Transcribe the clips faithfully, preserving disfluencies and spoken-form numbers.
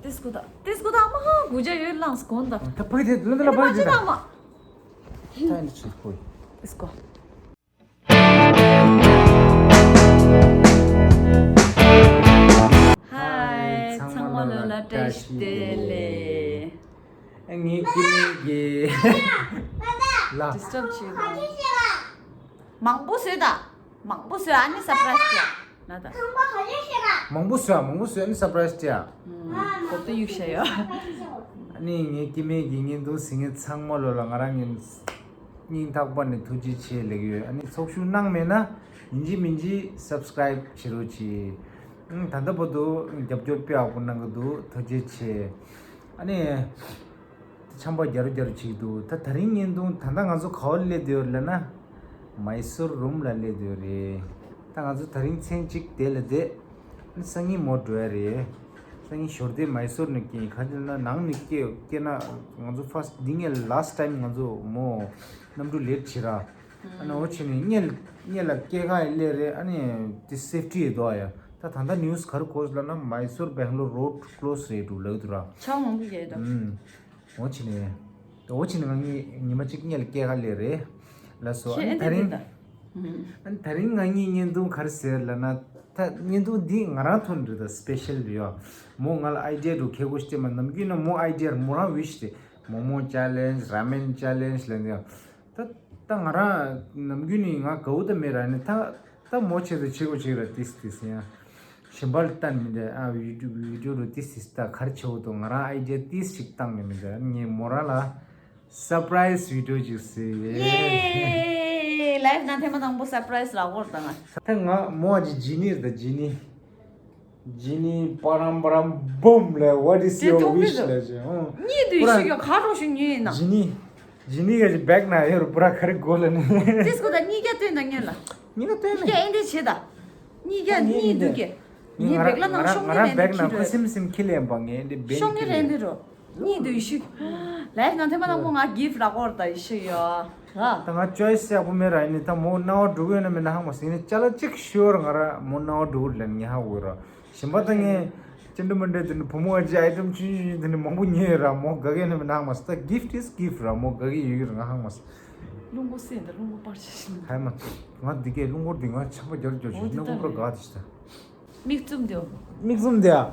ཏིས་ཀོ་ད། ཏིས་ཀོ་ད་མ་ཧ་གུ་ཇ་ཡོད་ལངས་གོན་ད། ད་ཕ་གི་དེ་ལོ་འདི་ལ་ཕ་གི་དེ་ད། ད་ནི་ཆུ་ཕོ་ཡི། ཏིས་ཀོ། ཧའི། ཚང་མ་ལོ་ལ་བཀྲ་ཤིས་བདེ་ལེགས། ངའི་ཀི་ལི་གི་ལ། ཌིས་ཊབ་བྱེད་དང་། མང་པོ་བཟོས་ད། མང་པོ་བཟོས་ཨ་ནི་སར་པ་རའི་ཛི་སྤྲད་ན་ད། མང་པོ་བཟོས་ཨ། མང་པོ་བཟོས་ཨ་ནི་སར་པ་རའི་ཛི་སྤྲད་ཨ། གོ་ཏོ་ཡུག་ཤ་ཡོ། ཨ་ནི་ངའི་ཀི་མེ་གི་བརྙན་ཐུང་གཟིགས་མཁན་ཚང་མ་ལོ་ལ་ང་རང་གི་སྙིང་ཐག་པ་ནས་ཐུགས་རྗེ་ཆེ་ལེགས་ཡོད། ཨ་ནི་ཚོགས་ཞུགས་གནང་མེད་ན་ཡིན་གཅིག་མིན་གཅིག་སབ་སི་ཀ་རའིབ་བྱེད་རོགས་གྱིས། ཨང་། ད་ལྟ་བར་དུ་རྒྱབ་སྐྱོར་དཔེ་ཡག་པོ་གནང་གི་འདུག་ཐུགས་རྗེ་ཆེ། ཨ་ནི། ཆམ་པ་རྒྱ་རུ་རྒྱ་རུ་བྱེད་ཀྱི་འདུག་ད་དེ་རིང་བརྙན་ཐུང་ད་ལྟ་ང་ཚོ་ག་བར་སླེབས་བསྡད་ཡོད་ལབ་ན། མའི་སོར་རུམ་ལ་སླེབས་བསྡད་ཡོད་རེད། ད་ང་ཚོ་དེ་རིང་མཚན་གཅིག་དེ་ལ་བསྡད། སང་ཉིན་མོ་འགྲོ་ཡ་རེད། སང་ཉིན་ཞོར་དེ་མའི་སོར་ནས་སྐྱེལ་ག་ཅི་ལབ་ན་ནང་ནས་སྐྱེལ་སྐྱེལ་ན་ང་ཚོ་ཕར་སི་འདི་ངས་ལ་སི་ཊི་ཊའིམ་ང་ཚོ་མོ་གནམ་གྲུ་ལེ་ཊི་བྱེད་ར། ཨ་ནི་འོ་བྱས་ནས་སྔོན་སྔོན་ལ་སྐྱེལ་ག་ཡི་སླེབས་རེད། ཨ་ནི་དེ་སེབ་ཊི་ཡི་འདུག་ཨ་ཡ། ད་ད་ལྟ་ནིའུ་སི་ག་རེ་གོ་ལབ་ན་མའི་སོར་སྦེང་ལོར་རོ་ཌི་ཀློ་སི་རེད་འདུག་ལབ་འདུག་ར། ཆང་མང་པོ་རྒྱག་འདུག་ཨུམ། འོ་བྱས་ནས། འོ་བྱས་ནས་ང་གཉིས་ཉི་མ་གཅིག་སྔོན་ལ་སྐྱེལ་ག་སླེབས་རེད། ལགས་སོ། ཨ་ནི་ད་རིང་། ཨ་ནི་ད་རིང་ང་གཉིས་བརྙན་ཐུང་ག་རེ་ཟེར་ལབ་ན། ད་བརྙན་ཐུང་འདི་ང་རང་ཐོག་ནས་རེད་ད། སི་པེ་ཤལ་རེད་ཡ། མོ་ང་ལ་ཨའི་ཌི་ཡ་འདྲ་བོ་ཁྱེར་དགོས་ཤེས་དེ་མ། ནམ་རྒྱུན་ན་མོ་ཨའི་ཌི་ཡ་མོ་རང་འོས་ཤིག་དེ། མོ་མོ་ཅེ་ལེན་ཇི། ར་མེན་ཅེ་ལེན་ཇི་ལབ་ནས་ཡ། ད་ད་ང་རང་ནམ་རྒྱུན་ནས་ང་དགའ་བོ་ད་མེད་ར། ནི་ད་ད་མོ་ཆེད་དུ་བྱེད་དགོས་བྱེད་ར། ཏིས་ཏིས་ཡ། གཞན་པ་ལ་བསྟན་མི་འདུག་ཨ། བི་ཌི་ཡོ་བི་ཌི་ཡོ་རུ་ཏིས་ཏིས་ད་ག་རེ་བྱེད་དགོས་འདུག་ང་རང་ཨའི་ཌི་ཡ་ཏིས་ཞིག་བཏང་ནས་མི་འདུག་ངས་མོ་རང་ལ་སར་པ་རའི་ཛི་བི་ཌི་ཡོ་ཅིག་བཟོས་ཡོད། ཡེ། ལའིབ་ནང་ཐེངས་མ་དང་པོ་སར་པ་རའི་ཛི་རག་གི་རེད་ད་ང་། ད་ང་མོ་ཨ་ཅི་ཇི་ནི་རེད་ད། ཇི་ནི། ཇི་ནི་པ་རམ་པ་རམ་བུམ་ལ། What is your wish ལ་ཅི། ཨོ། གཉིད་དུ་ཡི་ཤུ་གི་ཁ་རོག་ཤུ་ཉོས་ཡིན་ན། ཇི་ནི། ཇི་ནི་ག་ཅི་བེག་ན་ཡོད་རུ་པུ་ར་ག་རེ་དགོས་ལ་ནི། ཏིས་ཀོ་ད་གཉིས་ཀ་སྟོན་ད་ཉོས་ལ། གཉིས་ཀ་སྟོན་ནི། གཉིས་ཀ་ཨེ་འདྲ་བྱེད་ད། གཉིས་ཀ་གཉིས་འདུག་གི། ངས་ང་རང་བེག་ལ་ནང་ཤོང་གི་རེད་འདི་ཁྱི་རོ། སེམས་སེམས་ཁྱི་ལེན་པ་ངས་འདི་བེན་ཤོང་གི་རེད་འདི་རོ། གཉིས་འདུག་ཡི་ཤུ། ལའིབ་ནང་ཐེངས་མ་དང་པོ་ང་གིཕ་རག་གི་རེད་ད་ཡི་ཤུ་ཡ། ར། ད་ང་ཅོའི་སི་ཡག་པོ་མེད་ར། ཡིན་ནི་ད་མོ་སྣང་བ་འགྲོ་གི་ཡོད་ན་མེད་ན་ཧང་མ་སི་ནི་ཅ་ལག་གཅིག་ཤོར་ང་ར་མོ་སྣང་བ་འགྲོ་གི་རེད་ལབ་ངས་ཧ་གོ་གི་ར། གཞན་པ་ད་ངས་ཅི་འདྲ་མི་འདྲ་དེ་ནི་བུ་མོ་ཨ་ཅི་ཨའི་ཊེམ་ཆུང་ཆུང་ཆུང་དེ་ནི་མང་པོ་ཉོས་ཡོད་ར། མོ་དགའ་གི་ཡོད་ན་མེད་ན་ཧང་མ་སི། ད་གིཕ་ཨིས་གིཕ་ར། མོ་དགའ་གི་ཡོད་ཀྱི་ར། ང་ཧང་མ་སི། རླུང་བུ་སེ་འདི་རླུང་བུ་པར་ཆེ་ཞིང་། ཧའི་མ། ང་འདི་གས་རླུང་འཁོར་འདི་ང་ཆམ་པ་རྒྱར་རྒྱོ་ཆུ། འོ་རླུང་འཁོར་དགའ་དེ་ཤི་ད། མིག་བཙུམ་དེའོ། མིག་བཙུམ་དེ་ཨ།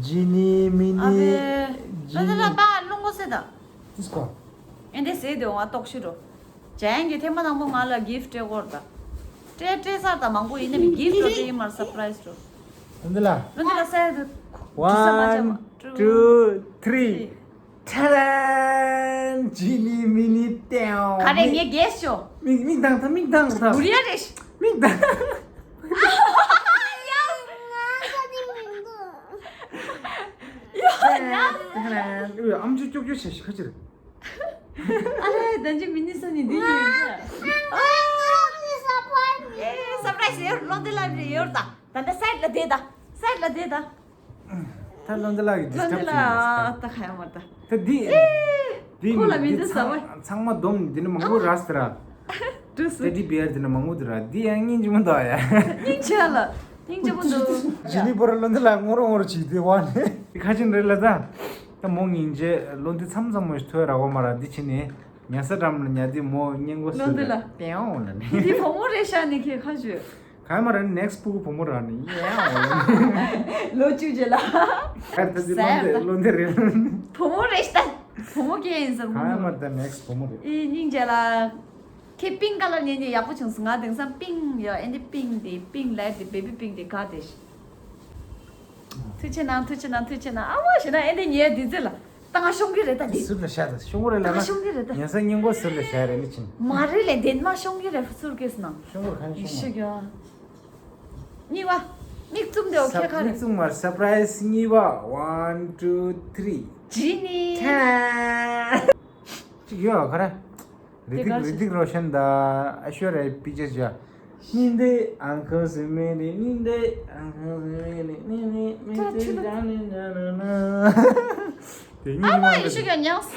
ཇི་ནི་མི་ནི། ཨ་བེ། ཇི་ནི། ལ་ལ་པ་རླུང་བུ་སེ་ད། ཏིས་ཀོ། ཨེ་འདི་སེ་དེའོ་ང་ལྟོགས་ཤི་རོ། ཇན་གྱི་ཐེངས་མ་དང་པོ་ང་ལ་གིཕ་སྤྲད་གོ་ར་ད། སྤྲད་སྤྲད་ཚར་ད་མང་པོ་ཡིན་ན་མི་གིཕ་འགྲོ་དེ་ཡིན་མར་སར་པ་རའི་ཛི་འགྲོ། འདི་ལ། འདི་ལ་སེ་དེ། One, two, three. ཁྲ་རན། ཇི་ནི་མི་ནི་ཏེའོ། ག་རེ་ངས་གས་ཤོ། མིག་མིག་མདངས་ཐ། མིག་མདངས་ཐ། བུ་རི་ཡ་རེ་ཤི། མིག་མདངས། ཡ་ཡ། ཨམ་ཅོག་ཅོག་ཅོག་བྱེད་ཤི་ཁ་ཅིར། ཨ་རེ་ད་ཅི་མི་ནི་སོ་ནི་འདི་ཡིན་ད། ཨེ་སར་པ་རའི་ཛི་ཡོད། ལོ་འདི་ལ་རེ་ཡོད་ད། ད་ད་སའིཌ་ལ་བསྡད་ད། སའིཌ་ལ་བསྡད་ད། ད་བློ་འདི་ལགས་ཀྱི་ཌིས་ཊབ་བློ་འདི་ལགས་ད་ཁ་ཡ་མ་ད། ད་འདི་འདི་ཁོ་ལ་མི་འདི་འདི་ཟ་བ། ཚང་མ་སྡོམ་འདི་ནི་མང་པོ་ར་སི་ར། འདྲུ་སི། ཊེ་ཌི་བི་ཡར་འདི་ནི་མང་པོ་འདི་ར། འདི་ཡང་སྙིང་རྗེ་མོ་འདུག་ཡ། སྙིང་རྗེ་ལ། སྙིང་རྗེ་མོ་འདུག་ཇི་ནི་བོ་ར་བློ་འདི་ལགས་ངོ་རོ་ངོ་རོ་བྱེད་དེ་བ་ནི། འདི་ཁ་ཆེན་རེད་ལ་ད། ད་མོ་སྙིང་རྗེ་བློ་འདི་མཚམས་མཚམས་མོ་ཞིག་ཐོས་ར་གོ་མ་ར། འདི་ཕྱི་ནས་ཉལ་ས་འགྲམ་ལ་ཉལ་དེ་མོ་སྙིང་གོ་བློ་འདི་ལ། ཟེར་ལ་པེའོ་ལ་ནི། འདི་བུ་མོ་རེད་ཤག་ནི་ཁྱེད་ཁ་ཞུ། གང་མ་ར་ནེག་སི་ཕྲུ་གུ་བུ་མོ་ར་ནི་ཡ་འོ། ལོ་བཅུ་རྗེས་ལ། ཨ་ད་དེ་བློ་འདི་བློ་འདི་རེད། བུ་མོ་རེད་ཤག་བུ་མོ་སྐྱེས་ཡིན་ཟེར་བུ་གང་མོ། མ་ད་ནེག་སི་བུ་མོ་རེད། ཨི་སྙིང་རྗེ་ལ། ཁྱེད་པིང་ཀ་ལར་ཉན་ཉན་ཡག་པོ་བྱུང་སོང་། ང་དེང་སང་པིང་ཡོད། ཨེ་འདི་པིང་དེ་པིང་ལ་དེ་བེ་བི་པིང་དེ་ག་དེ་ཤི། ཐུགས་རྗེ་གནང་། ཐུགས་རྗེ་གནང་། ཐུགས་རྗེ་གནང་། ཨ་མ་ཞེ་ན་ཨེ་འདི་ཉལ་དེ་ཚེ་ལ། ད་ང་ཤོང་གི་རེད་ད་འདི། ཟུར་ལ་བཞག་ད། ཤོང་གི་རེད་ལ་ད་ང་ན། ཤོང་གི་རེད་ད། ཉལ་ས་སྙིང་གོ་ཟུར་ལ་བཞག་རེད་ནི་ཆིན། མ་རེད་ལས་འདན་མ་ཤོང་གི་རེད་ཟུར་གེས་ནང་། ཤོང་གི་རེད་ག་ནི་ཡི་ཤོང་ཤི་གི་ཡ། གཉིས་པ། མིག་བཙུམ་དེ་ཨོ་ཁེ་ཁ་རེད། མིག་བཙུམ་མར་སར་པ་རའི་ཛི་གཉིས་པ། One, two, three. ཇི་ནི། ཐན། གཅིག་ཡོད་ག་རེ། རི་དིག་རི་དིག་རོ་ཤན་དང་ཨ་ཤོ་ར་པི་ཅར་ཇ། ནི་འདི་ཨང་ཁོ་སི་མེ་རི། ནི་འདི་ཨང་ཁོ་སི་མེ་རི། ནི་ནི་མི་ཚེ་ཇ་ནི་ཇ་ན་ན། དེ་གཉིས་ཨ་མ་ཡི་ཤི་ག་ཉགས།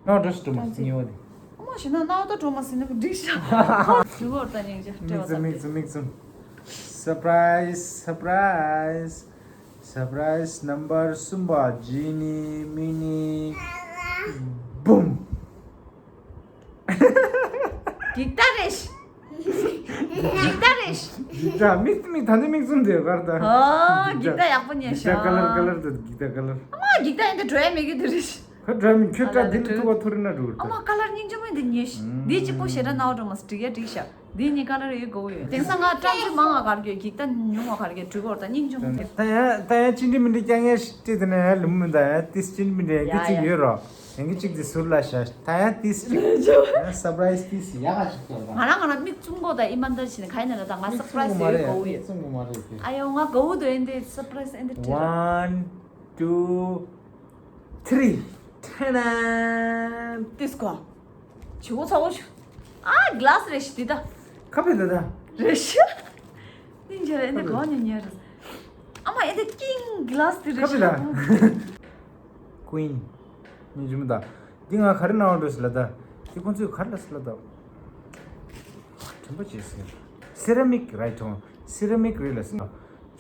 ན་འགྲོ་སི་འགྲོ་མ་སི་ཉི་བ་དེ། ཨ་མ་ཞེ་ན་ན་ད་འགྲོ་མ་སི་ནི་འགྲིག་ཤག་ཁོ་ཞུ་གོ་ད་ཉིང་ཅག་སྤྲེའུ་མིག་བཙུམ་མིག་བཙུམ་མིག་བཙུམ། སར་པ་རའི་ཛི་སར་པ་རའི་ཛི། Surprise number གསུམ་པ། Genie Mini Boom། འགྲིག་ད་རེད། འགྲིག་ད་རེད། འགྲིག་ད། མིག་མིག་ད་ནི་མིག་བཙུམ་དེ་གར་ད། ཨོ་འགྲིག་ད་ཡག་པོ་ཉན་ཤག་འགྲིག་ད་ཀ་ལར་ཀ་ལར་ད་འགྲིག་ད་ཀ་ལར། ཨ་མ་འགྲིག་ད་ཡིན་ད་འགྲོ་ཡ་མེད་གི་དེ་རེད། ཁ་འགྲོ་ཡ་མེད་ཁྱོད་ད་དེ་ནི་ཐུག་པ་ཐུག་རེ་ན་འགྲོ་གི་ད། ཨ་མ་ཀ་ལར་སྙིང་རྗེ་མོ་འདི་ཉོས་ཤིག་འདི་གཅིག་པོ་ཞེ་དྲག་ནའོ་འགྲོ་མ་སི་འགྲིག་ཡ་འགྲིག་ཤག་འདི་གཉིས་ཀ་ལ་རེ་དགོས་ཡོད། དེང་སང་ང་ཀྲམ་ཅི་མང་བ་གར་གྱི་འགྲིག་ད་ཉུང་བ་གར་གྱི་འགྲིག་གོ་ད་སྙིང་རྗེ་མོ་དེ། ད་ཡང་ད་ཡང་ཅི་འདྲི་མི་འདྲི་རྐྱང་ངས་ཤི་ཏི་དེ་ནས་ལུམ་མི་ད་ཡང་ཏིས་ཅི་འདྲི་མི་འདྲི་ཡང་གི་ཅིག་ཡོད་རོ། ཡང་གི་ཅིག་དེ་ཟུར་ལ་ཤ་ད་ཡང་ཏིས་ཅིག་ཡང་སར་པ་རའི་སི་ཏིས་ཡག་ག་ཞིག་ཏོ་ང་རང་ང་རང་མིག་བཙུམ་གོ་ད་ཨི་མ་འདར་ཞིག་ནས་ག་ཡིན་ན་ལ་ད་ང་སར་པ་རའི་སི་ཡོད་གོ་ཡོད། ཨ་ཡོ་ང་གོ་དོ་ཨེ་འདི་སར་པ་རའི་སི་ཨེ་འདི་ཏྲི་ར། One, two, three. ཐེ་ན་ཏིས་གོ་ཆུ་བོ་ཚ་བོ་ཆུ། ཨ་གི་ལ་སི་རེ་ཤི་དི་ད། ཁ་པེ་ད་ད། རེ་ཤི། ནིང་ཇེ་རེ་འདི་གོ་ཉེ་ཉེ་རེ། ཨ་མ་ཨེ་འདི་ཀིང་གི་ལ་སི་དི་རེ་ཤི། ཁ་པེ་ད། Queen. ཉིན་རྒྱུན་མི་ད། འདི་ང་ག་རེ་ནང་འགྲོ་སི་ལ་ད། འདི་ཁོང་ཚོས་ག་རེ་ལ་སི་ལ་ད། དྲན་པ་བྱེད་སི། Ceramic right on. Ceramic རེད་ལ་སི།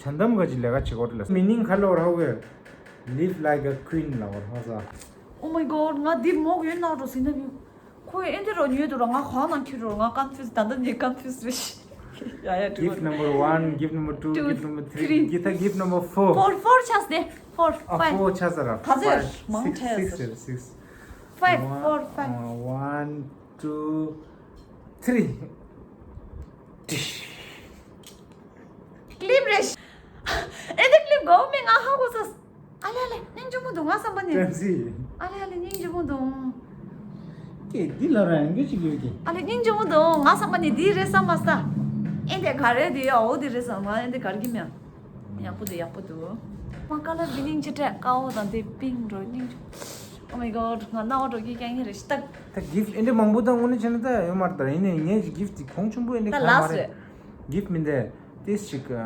ཇ་འདམ་ག་ཅི་ལས་ཀ་བྱེད་གོ་རེད་ལ་སི། མི་ནིང་ག་ལ་བར་ཧ་གོ། Live like a queen ལ་བར་ཧ་ས། Oh my god ང་འདིར་མོག་ཡོད་ན་འགྲོ་སི་ན་བིའུ། ཁོས་ཨེ་འདི་རོ་ཉོས་འདུག་རོ་ང་གང་ནང་ཁྱེར་རོ་ང་ཀོན་ཕིའུ་སི་ད་ལྟ་ནས་ཀོན་ཕིའུ་སི་རེད་ཤི། ཡ་ཡ་དྲི་Gift བ་number one, gift number two, two, gift number three. Three. Gift, gift number four. Four, four ཆགས་ཏེ། Four, ཨ five. Four ཆགས་ས་ར། ག་ཚོད་five, མང་six, ཐལ་six ཟེར། Six. Five, one, four, five. Uh, one, two, three. Clip རེད་ཤི། ཨེ་འདི་clip གོ་མི་ང་ཧ་གོ་ས། ཨ་ལེ་ཨ་ལེ་སྙིང་རྗེ་མོ་འདུག་ང་བསམ་པ་ནས། ཀྲན་སི། ཨ་ལེ་ཨ་ལེ་སྙིང་རྗེ་མོ་འདུག་ཀྱེ་འདི་ལ་རང་གི་ཅིག་ཡོད་ཀྱེ། ཨ་ལེ་སྙིང་རྗེ་མོ་འདུག་ང་བསམ་པ་ནས་འདི་རེད་བསམ་མ་ས། ཨེ་འདི་ག་རེ་འདི་ཡ་འོ་འདི་རེད་བསམ་ང་ཨེ་འདི་གར་གི་མེད། ཡག་པོ་འདུག་ཡག་པོ་འདུག་མ་ཀ་ལ་བི་ལིང་ཆེ་ཏྲེ་ཀའོ་དང་དེ་པིང་འགྲོ་སྙིང་རྗེ། Oh my god ང་ནའོ་འགྲོ་གི་ཀྱང་ཡིན་རེད་ཤི་ཏག་ད་gift ཨེ་འདྲ་མང་པོ་དང་དངོས་གནས་བྱས་ན་ད་ཡོད་མ་རེད། ད་ཡིན་ནའི་ངས་gift དེ་གོང་ཆེན་པོ་ཨེ་འདྲ་ད་གང་མ་last རེད། རེད། Gift མིན་ཏེ་ཏིས་ཅིག་ཨ།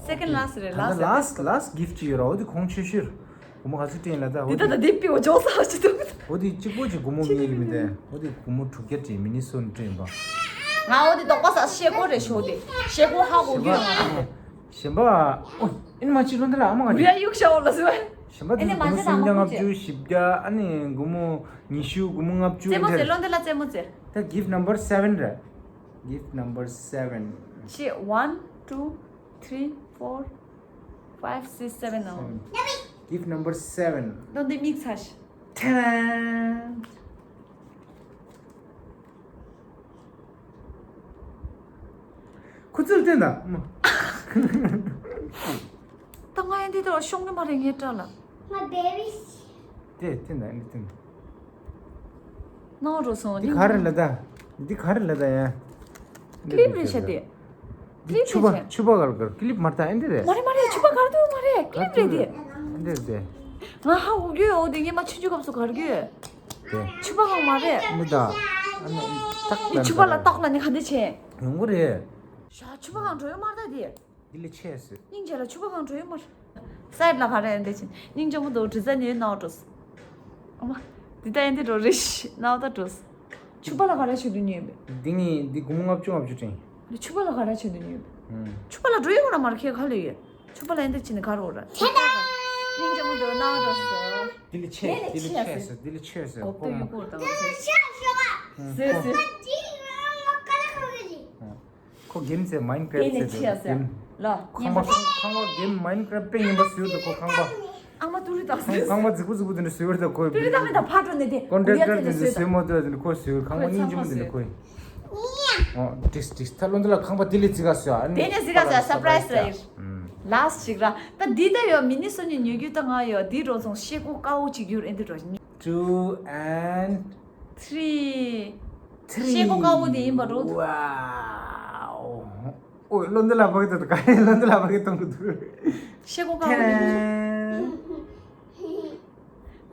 Second last རེད། ད་ལྟ་last last last gift ཅིག་ཡོད་ར། འོ་དེ་གོང་ཆེ་ཤོས་རེད། སྒོར་མོ་ག་ཚོད་སྤྲད་ཡིན་ལ་ད། འོ་འདི་ད་དེ་ད་འདི་པི་འོ་ཅོག་ས་ཅི་འདུག་འོ་དེ་གཅིག་པོ་ཅིག་སྒོར་མོ་ངེས་ཀྱི་མིན་ཏེ། འོ་དེ་སྒོར་མོ་དྲུག་བརྒྱ་སྤྲད་མི་ནི་སོན་སྤྲད་ཡིན་པ། ང་འོ་དེ་དོགས་པ་ས་ཤེལ་སྒོ་རེད་ཤོག་དེ་ཤེལ་སྒོ་ཧ་གོ་གི་ཡོད་ང་། གཞན་པ། ཨོ་ཨིན་མ་ཅི་ལོ་འདི་ལ་ཨ་མ་ག་རེ། རུ་ཡ་ཡུག་ཤ་འོ་ལ་སུ། གཞན་པ་དེ་ཨེ་ནི་སྒོར་མོ་མ་ཟེར་སུམ་བརྒྱ་ལྔ་བཅུ་བཞི་བརྒྱ་ཨ་ནི་སྒོར་མོ་ཉི་ཤུ་སྒོར་མོ་ལྔ་བཅུ་རྩེད་མོ་ཨེ་རྩེ་འདྲ། ལོ་འདི་ལ་རྩེད་མོ་རྩེ། ད་gift number seven རེད། Gift number seven. ཅི་one, two, three, four, five, six, seven ནོ། Seven. Gift number seven. ལོ་འདི་མིག་ཚ་ཤི། ཐན། ཁུ་ཚུར་བསྟན་ད། ད་ང་ཡང་འདི་ལྟར་ཤོང་གི་མ་རེད་ངའི་སྐྲ་ལ། My baby. དེ་བསྟན་ད་འདི་བསྟན། ནོར་རོ་སོང་འདི་ག་རེ་ལ་ད། འདི་ག་རེ་ལ་ད་ཡ། clip རེད་ཤག་དེ། clip ཆུ་པ་རེད་ཤག་ཆུ་པ་གར་གར་clip མ་ད་ཨེ་འདི་རེད། མ་རེད་མ་རེད་ཆུ་པ་གར་དུ་མ་རེད་clip རེད་དེ། འདི་རེད་དེ། ང་ཧ་གོ་གི་ཡོད་དེ་ངས་མ་ཆུ་ཆུ་སྐབས་སུ་གར་གི་ཡོད། དེ། ཆུ་པ་གང་མ་རེད། འདི་ད། ཨ་ནི་ཏག་ཏག་ཆུ་པ་ལ་ཏོག་ལ་ནི་ག་འདི་བྱས། ཡོང་གི་རེད། ཤ་ཆུ་པ་གང་འགྲོ་ཡོད་མ་རེད་དེ། འདི་ལས་ཆེ་ཟེར། སྙིང་རྗེ་ལ་ཆུ་པ་གང་འགྲོ་ཡོད་མ་རེད། སའིད་ལ་ག་རེ་འདི་ཆེ་སྙིང་རྗེ་མོ་དོ་དྲི་ཟ་ནི་ནའོ་འགྲོ། ཨ་མ། འདི་ད་ཡིན་འདི་འགྲོ་རེ་ཤི་ནའོ་ད་འགྲོ། ཆུ་པ་ལ་ག་རེ་ཆུ་དུ་ཉོས་པས། འདི་ངས་འདི་སྒོར་མོ་ལྔ་བཅུ་ལྔ་བཅུ་སྤྲད། འདི་ཆུ་པ་ལ་ག་རེ་ཆུ་དུ་ཉོས་པས། ཆུ་པ་ལ་འགྲོ་ཡོད་གོ་ར་མར་ཁྱེད་ག་ལ་ཡོད། ཆུ་པ་ལ་ཡིན་འདི་ཆེ་ནི་ག་རོ་ར། སྙིང་རྗེ་མོ་དོ་ནའོ་འགྲོ་སོ། འདི་ལས་ཆེ་འདི་ལས་ཆེ་ཟེར་འདི་ལས་ཆེ་ཟེར་གོ་པ་ཡོད་གོ་ད་གོ་ཟེར། ཟེར་ཟེར། ཁོ་game ཟེར་Minecraft ཟེར་དེ་game། ཁང་པ་ཁང་པ་game Minecraft དཔེ་ངན་པ་བཟོས་འདུག་ཁོ་ཁང་པ། ཨ་མ་ཏུ་རི་དྭགས་ཁང་པ་རྫིག་པོ་རྫིག་པོ་དེ་འདྲ་བཟོས་འདུག་ཁོ། ཏུ་རི་དྭགས་མེད་ད་ཕར་འགྲོ་ནས་དེ་contractor དེ་འདྲ་བཟོས་མ་འདུག་དེ་འདྲ་ཁོ་བཟོས། ཁང་པ་སྙིང་རྗེ་མོ་དེ་འདྲ་ཁོ། ཨོ་ཏིས་ཏིས་ད་ལོ་འདི་ལ་ཁང་པ་དེ་ལས་རྫིག་ག་བཟོས་ཨ་ནི། དེ་ནས་རྫིག་ག་བཟོས་surprise ར་ཡིན། Last ཞིག་ར་ད་འདི་ད་ཡོད་མི་ནི་སོ་ནི་ཉོ་རྒྱུ་ད་ང་ཡོད་འདི་རོ་ཚོང་ཤེལ་སྒོ་དཀར་པོ་ཅིག་ཡོད་ཨེ་འདི་རོ། Two and three. Three. ཤེལ་སྒོ་དཀར་པོ་དེ་ཡིན་པ་རོ། Wow. ཨོ་ལོ་འདི་ལ་ཕ་གི་ཏོ་ག་ལོ་འདི་ལ་ཕ་གི་གཏོང་གི་འདུག་ཤེལ་སྒོ་དཀར་པོ་དེ།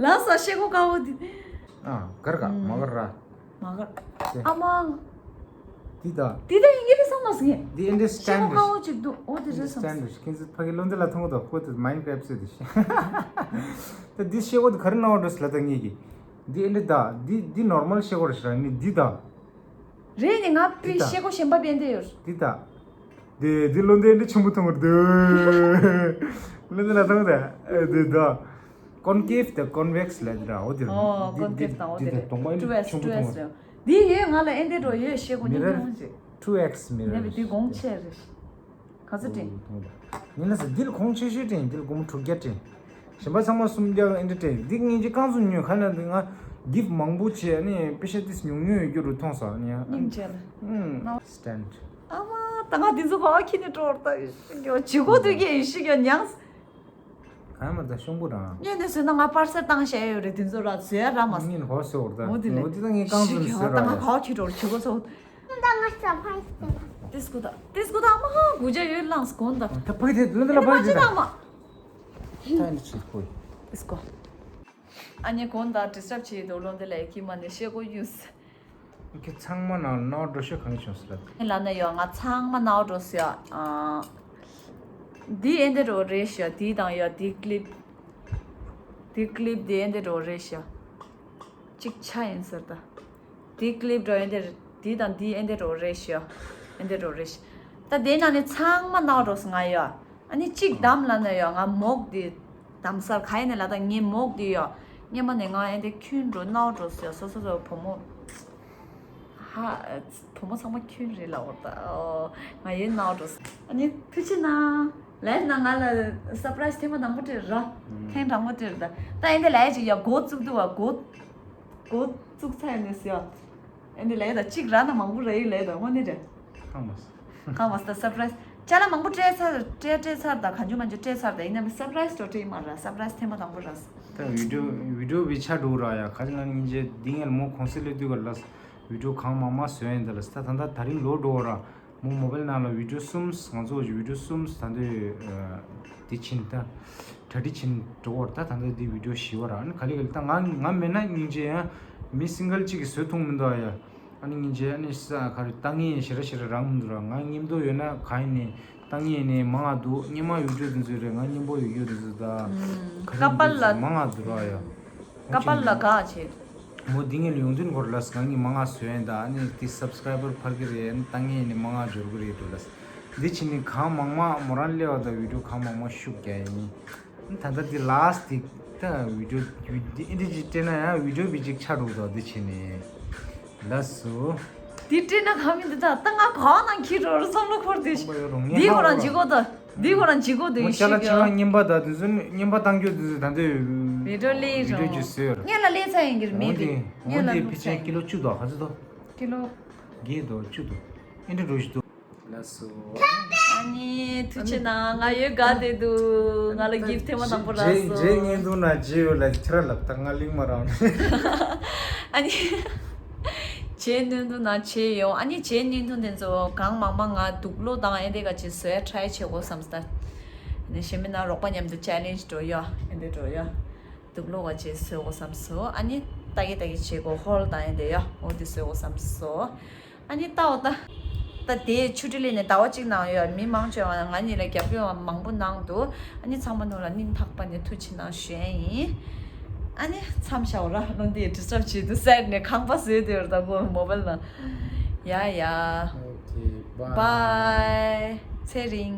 ལ་ས་ཤེལ་སྒོ་དཀར་པོ་དེ། ཨ་གར་ག་མ་གར་ར། མ་གར། ཨ་མ། འདི་ད། འདི་ད་ཡིན་གྱི་རེད་བསམ་མ་སོང་ངས། འདི་ཨེ་འདྲ་ཤེལ་སྒོ་དཀར་པོ་ཅིག་འདུག་ཨོ་དེ་རེད་བསམ་སོང་། ཁྱེད་ཚོ་ཕ་གི་ལོ་འདི་ལ་མཐོང་གི་འདུག་ཁོ་དེ་Minecraft ཟེར་དེ་ཤེལ། ད་འདི་ཤེལ་སྒོ་དེ་ག་རེ་གནང་བ་འགྲོ་སི་ལ་ད་ངེད་ཀྱི། འདི་ཨེ་འདྲ་ད་འདི་འདི་normal ཤེལ་སྒོ་རེད་ཤག་ནི་འདི་ད། རེད་ནི་ང་པི་འདི་ད། ཤེལ་སྒོ་གཞན་པ་བེད་འདི་ཡོད། འདི་ད། དེ་དེ་བློ་འདི་འདྲ་ཆེན་པོ་མཐོང་བར་འདུག་བློ་འདི་ལ་མཐོང་དེ་དེ་དོ། ཀོན་ཀེབ་དང་ཀོན་ཝེག་སི་ལ་འདི་འདྲ་འོ་དེ། ཨོ་ཀོན་ཀེབ་དང་འོ་དེ་དེ་རེད། གདོང་པ་ཀྲུ་ཨེག་སི་ཆེན་པོ་ཀྲུ་ཨེག་མཐོང་བར། སི་འདི་ཡོད་ང་ལ་ཨེ་འདི་འགྲོ་ཡོད་ཤེས་གོ་ནི་མི་རེད། ཀྲུ་ཨེག་སི་མི་རེད། ནས་འདི་གོང་ཆེ་རེད། ག་ཚོད་དྲན། ཡིན་ན་ཟེར་འདི་ལ་གོང་ཆེ་ཤོས་དྲན། འདི་ལ་སྒོར་མོ་དྲུག་བརྒྱ་དྲན། གཞན་པ་ཚང་མ་སུམ་བརྒྱ་ཨེ་འདྲ་སྤྲད། འདི་ངས་ཅིག་རྐང་བཙུགས་ཉོས་ཁ་ན་འདི་ང་གིབ་མང་པོ་བྱས་ནས་པེ་ཤ་ཏིས་ཉུང་ཉུང་ཡོད་རྒྱུ་རུ་མཐོང་སོང་ནི་ཡང་སྙིང་རྗེ་ལ། ཨུམ་སི་ཊེན་ཌི། ཨ་མ་ད་ང་འདི་ཚོ་ག་ཁྱི་ནས་སྤྲོར་ད་ཡོད་ཤི་གྱོ་ཇི་གོ་དུས་ཀྱི་ཡོད་ཤི་གྱོ་ཉངས། གང་མ་ད་ཤོང་པོ་རང་། ངས་ནས་བཟོས་ན་ང་པར་སལ་བཏང་བཞག་ཡོད་རེད། འདི་ཚོ་ར་བཟོས་ཡ་ར་མ་སོང་། ངས་ཧོ་སོ་བར་ད་འོ་དེ་ལས་འོ་དེ་ད་ངས་རྐང་བཙུགས་ནས་བཟོས་ར་ཡ། ད་ང་ག་ཁྱི་སྤྲོར་ཇི་གོ་ཚོ། ད་ང་ས་ཕ་ཏིས་ཏིས་ཀོ་ད་ཏིས་ཀོ་ད་ཨ་མ་ཧ་གུ་ཇ་ཡོད་ལངས་གོན་ད། ད་ཕ་གི་དེ་ལོ་འདི་ལ་ཕ་གི་དེ་ད། ད་ནི་ཚིག་ཁོ། ཏིས་ཀོ། ཨ་ནི་གོན་ད་ཌི་སི་ཊབ་བྱེད་དུ་ལོ་འདི་ལ་ཡ་ཁྱི་མ་ནི་ཤེས་གོ་ཡུས། ཁྱི་ཚང་མ་ནང་ནོར་འགྲོ་ཤོད་གང་བྱུང་སི་ལ། ལ་ན་ཡོ་ང་ཚང་མ་ནོར་འགྲོ་སི་ཡ། འདི་ཨེ་འདི་རོ་རེད་ཤ། འདི་དང་ཡ་འདི་ཀི་ལིབ། འདི་ཀི་ལིབ་འདི་ཨེ་འདི་རོ་རེད་ཤ། གཅིག་ཆ་ཡིན་ཟེར་ད། དེ་ཀི་ལིབ་འགྲོ་ཡོན་ཏན་དེ་དང་དེ་ཨེ་འདྲ་འགྲོ་རེད་ཤི། ཨེ་འདྲ་འགྲོ་རེད་ཤི། ད་དེ་ནང་ནས་ཚང་མ་ནག་འགྲོ་སོང་ང་ཡ། ཨ་ནི་གཅིག་བདམས་ལ་ན་ཡ་ང་མོག་དེ་བདམས་སར་ག་ཡིན་ནས་ལ་ད་ངའི་མོག་དེ་ཡ། སྔན་མ་ནས་ང་ཨེ་འདྲ་ཁྱོན་འགྲོ་ནག་འགྲོ་སོང་ཡ། སོ་སོ་སོ་བུ་མོ། ཧ། བུ་མོ་ཚང་མ་ཁྱོན་རེད་ལ་འོར་ད། ང་ཡིན་ནག་འགྲོ་སོང་། ཨ་ནི་ཐུགས་རྗེ་གནང་། ལས་ན་ང་ལ་སར་པ་རའི་སི་ཐེངས་མ་དང་པོ་དེ་ར། ཐེངས་དང་པོ་དེ་ར་ད། ད་ཨེ་འདྲ་ལས་ཅིག་ཡ་འགོ་བཙུགས་དུས་བ་འགོ། འགོ་བཙུགས་ཚར་ནས་སུ་ཡ། ཨེ་འདི་ལས་ད་གཅིག་ར་ན་མང་པོ་ར་ཡི་ལས་ད་དངོས་གནས་རེད། ཧང་མ་སི། ཧང་མ་སི་ད་སར་པ་རའི་སི། ཅ་ལག་མང་པོ་སྤྲད་ཚར་སྤྲད་སྤྲད་ཚར་ད་གང་བྱུང་མང་བྱུང་སྤྲད་ཚར་ད་ཡིན་ནའི་སར་པ་རའི་སི་འགྲོ་སྤྲད་མ་ར། སར་པ་རའི་སི་ཐེངས་མ་དང་པོ་ར། ད་བི་ཌིའོ་བི་ཌིའོ་བི་ཆ་འགྲོ་ར་ཡ་ཁ་ཅིག་ན་སྙིང་རྗེ་འདི་ངས་མོ་གོང་སེ་ལེ་དུས་ག་ལ་བི་ཌིའོ་གང་མང་མང་བཟོས་ཡིན་ད་ལ་སི། ད་ད་ད་ད་རིང་ལོ་འགྲོ་ར། མོ་མོ་བེལ་ནང་ལ་བི་ཌིའོ་གསུམ་ང་ཚོ་བི་ཌིའོ་གསུམ་ད་འདོད་དེ་ཕྱིན་ད་གྲ་སྒྲིག་ཕྱིན་འགྲོ་བར་ད་ད་འདོད་དེ་བི་ཌིའོ་བཞི་བ་ར་ཨ་ནི་ག་ལེ་ག་ལེ་ད་ང་ང་མེད་ན་སྙིང་རྗེ་ཡང་མི་སིང་གལ་གཅིག་གིས་བཟོ་ཐུབ་མི་འདུག་ཡ། ཨ་ནི་སྙིང་རྗེ་ཨ་ནི་ས་ག་རེ་ལྟ་ངན་ཞེ་ར་ཞེ་ར་རང་མི་འདུག་ར། ང་མཉམ་དུ་ཡོད་ན་ག་ཡིན་ནི་ལྟ་ངན་ནི་མང་ང་འདུག་སྙན་མ་ཡོད་རྒྱུ་དེ་ཚོ་རེད། ང་མཉམ་པོ་ཡོད་རྒྱུ་དེ་ཚོ་ད་ག་རེ་ཀ་པལ་ལ་མང་ང་འདུག་ར་ཡ། ཀ་པལ་ལ་ག་བྱེད། མོ་འདི་ངས་ལ་ཡོང་དུས་གོ་ར་ལ་སི་ང་གཉིས་མང་ང་བཟོས་ཡིན་ད། ཨ་ནི་དེ་སབ་སི་ཀ་རའི་བར་འཕར་གི་རེད། ཨ་ནི་ལྟ་ངན་ནི་མང་ང་འབྱོར་གི་རེད་འགྲོ་ལ་སི། འདི་ཕྱིན་ནི་གང་མང་མང་མོ་རང་སླེབས་པ་ད་བི་ཌིའོ་གང་མང་མང་ཤུགས་རྒྱག་ཡིན། ཨ་ནི་ད་ལྟ་འདི་ལ་སི་ཊི་ད་བི་ཌིའོ་བི་འདི་ཨེ་འདྲ་ཅིག་སྤྲད་ན་ཡང་བི་ཌིའོ་བི་ཅིག་ཆགས་འགྲོ་ད་འདི་ཕྱིན་ནི་ལ་སོ། འདི་སྤྲད་ན་གང་མི་འདི་ད་ད་ང་གང་ནང་ཁྱི་འགྲོ་རུ་བསམ་བློ་འཁོར་དུས་ཁོམ་པ་ཡོད་རུང་ངས་འདི་ཧ་ཁོ་རང་གོ་ཇི་གོ་ད། འདི་ཁོ་རང་ཇི་གོ་འདི་མོ་ཅ་ལག་ཆ་ལག་རྙིང་པ་དང་དེ་ཚོ་རྙིང་པ་བཏང་རྒྱུ་དེ་ཚོ་ད་འདོད་བི་ཌིའོ་ལས་བི་ཌིའོ་རང་ཅིག་བཟོས་ཡོད་རེད། ངས་ལ་ལས་ཚ་ཡིན་གྱི་རེད་མེད་འོན་ཏེ་པས་ངས་འོན་ལ་ཏེ་ལུག་ཕི་ཚ་ཆེན་ཡིན་ཀི་ལོ་བཅུ་དང་ག་ཚོད་དོ། ཀི་ལོ། བརྒྱད་དང་བཅུ་དང་། ཨེ་འདྲ་འགྲོ་ཞིག་འདུག་ལགས་སོ། ཨ་ནི་ཐུགས་རྗེ་གནང་། ང་ཡོད་དགའ་བསྡད་འདུག་ང་ལ་གིབ་ཐེངས་མ་དང་པོ་རག་སོང་། རྗེས་ཉིན་དུ་ན་རྗེས་ཡོད་ལ་ཁྱེད་ར་ལབ་ད་ང་གླིང་མ་རང་། ཨ་ནི། རྗེས་ཉིན་དུ་ན་རྗེས་ཡོང་། ཨ་ནི་རྗེས་ཉིན་དུ་དེ་ཚོ་གང་མང་མང་ང་དུག་ལོག་དང་ཨེ་འདྲ་ག་ཅིག་བཟོས་ཡ་ཊ་རའི་བྱེད་དགོས་བསམ་སྟ། ཨ་ནི་གཞན་མི་ན་རོགས་པ་མཉམ་དུ་ཅེ་ལེན་ཇི་འགྲོ་ཡ་ཨེ་འདྲ་འགྲོ་ཡ། དུག་ལོག་ག་ཅིག་བཟོས་དགོས་བསམ་སོ། ཨ་ནི་ལྟ་གི་ལྟ་གི་བྱེད་དགོས་ཧོལ་དང་ཨེ་འདྲ་ཡ་འོ་དེ་བཟོས་དགོས་བསམ་སོ། ཨ་ནི་ལྟའོ་ལྟ། ད་དེ་ཆུ་ཊི་ལི་ནས་ཟླ་བ་གཅིག་ནང་ཡོད་མི་མང་ཆེ་བ་ང་གཉིས་ལ་རྒྱབ་སྐྱོར་མང་པོ་གནང་འདུག་ཨ་ནི་ཚང་མ་ནོར་ལ་སྙིང་ཐག་པ་ནས་ཐུགས་ཆེ་གནང་ཞུ་ཡ་ཡིན། ཨ་ནི་མཚམས་བཞག་ར་ལོ་འདི་ཌི་སི་ཊབ་བྱེད་དུ་སེར་ནས་ཁང་པ་བཟོས་དེ་ར་ད་གོ་མོ་བལ་ན། ཡ་ཡ། Okay, bye. Bye. ཚེ་རིང་།